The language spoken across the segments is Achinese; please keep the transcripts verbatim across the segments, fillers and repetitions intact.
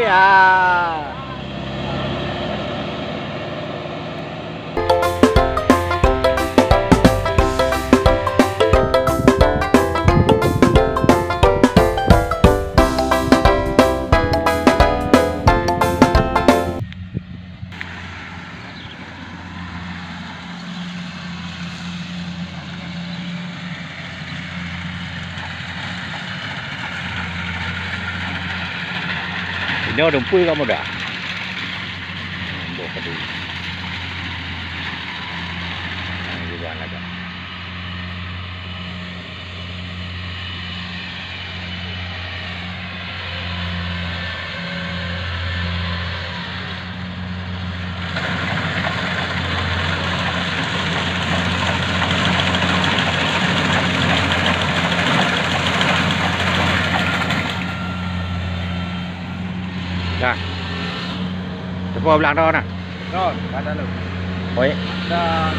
Ya. Inoe dumpeue kamoe dah. Boh kadu. Nah, di luar lagak. Dah. Teupeu blang droe na. Droe, ka talu. Oi. Dah.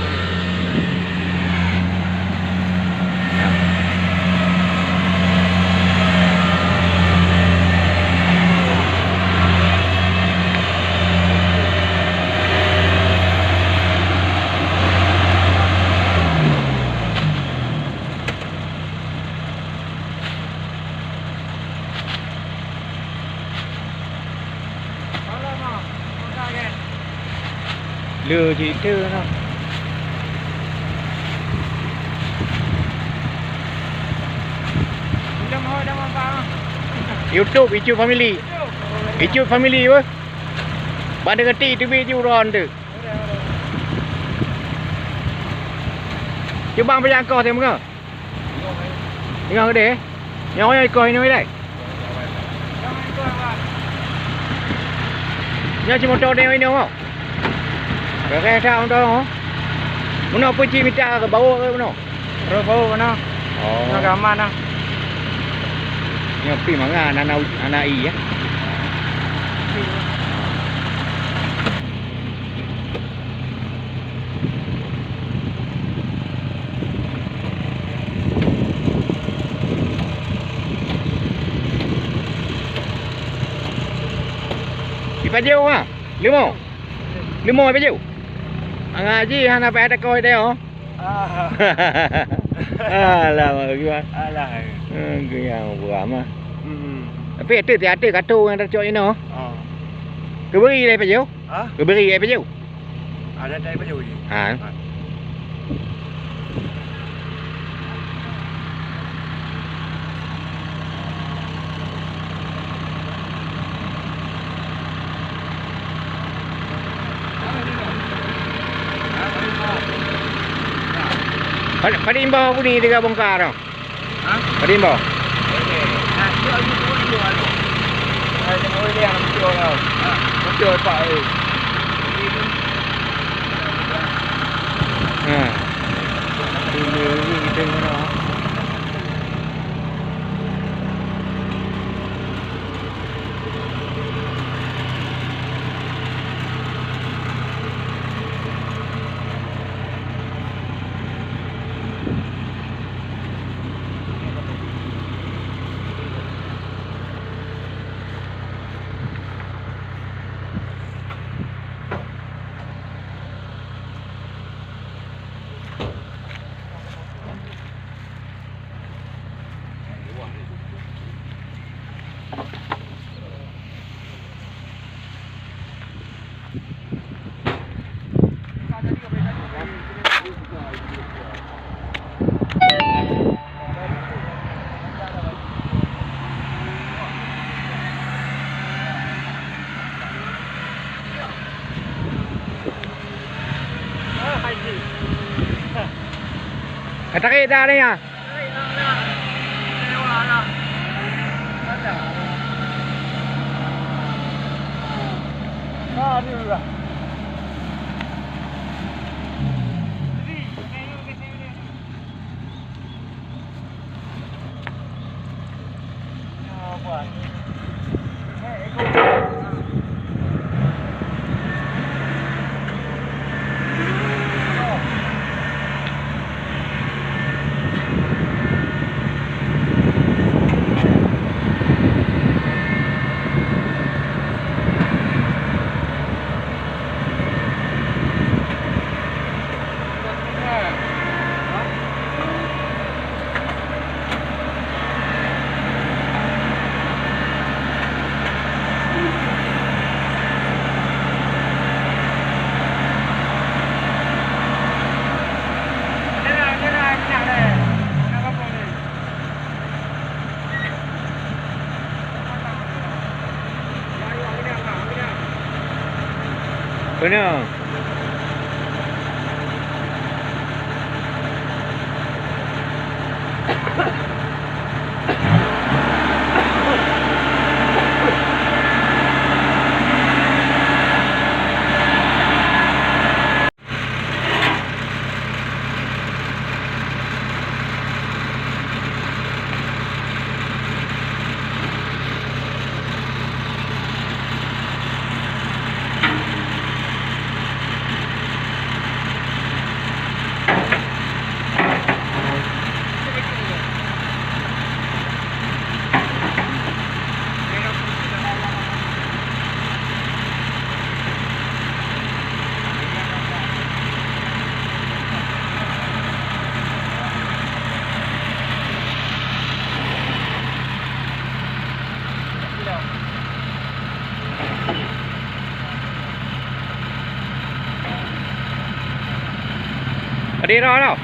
Le jiteu na. YouTube, YouTube Family. YouTube Family weh. Ban deungon ti teubiet ju uroe nyoe. Cuba beujakoh teuh meungoe. Ingat deh. Nyoe nyang ikoh inoe ilai. Nyoe cit moto deh inoe. Gagah that moto. Meunoe peucit mita ke bawah ke meunoe? Roh bawah mana? Oh. Nyoe gaman nah. Nyoe pi mangat anak, anak i ya. Ipajoh ha? Leumo? Leumo ipajoh? Ngaji hana payah takoi deh oh. Ah. Alah, mak geuan. Alah. Eh, geunyang buah mah. Hmm. Tapi ate, ate kato nyang tacok inoe. Ah. Keuberi lé ipajoh? Ha? Keuberi lé ipajoh? Ada tai baju je. Ha. Ha. Padum, padum imbau aku ni teuka bongkar tu. Ha? Padum imbau. Ha. Dulu ni kita kena. Ka tarék dah ni ah. Beuna. Padum droe tau?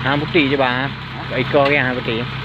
Hang putéh je, bang. Ikor ke hang putéh?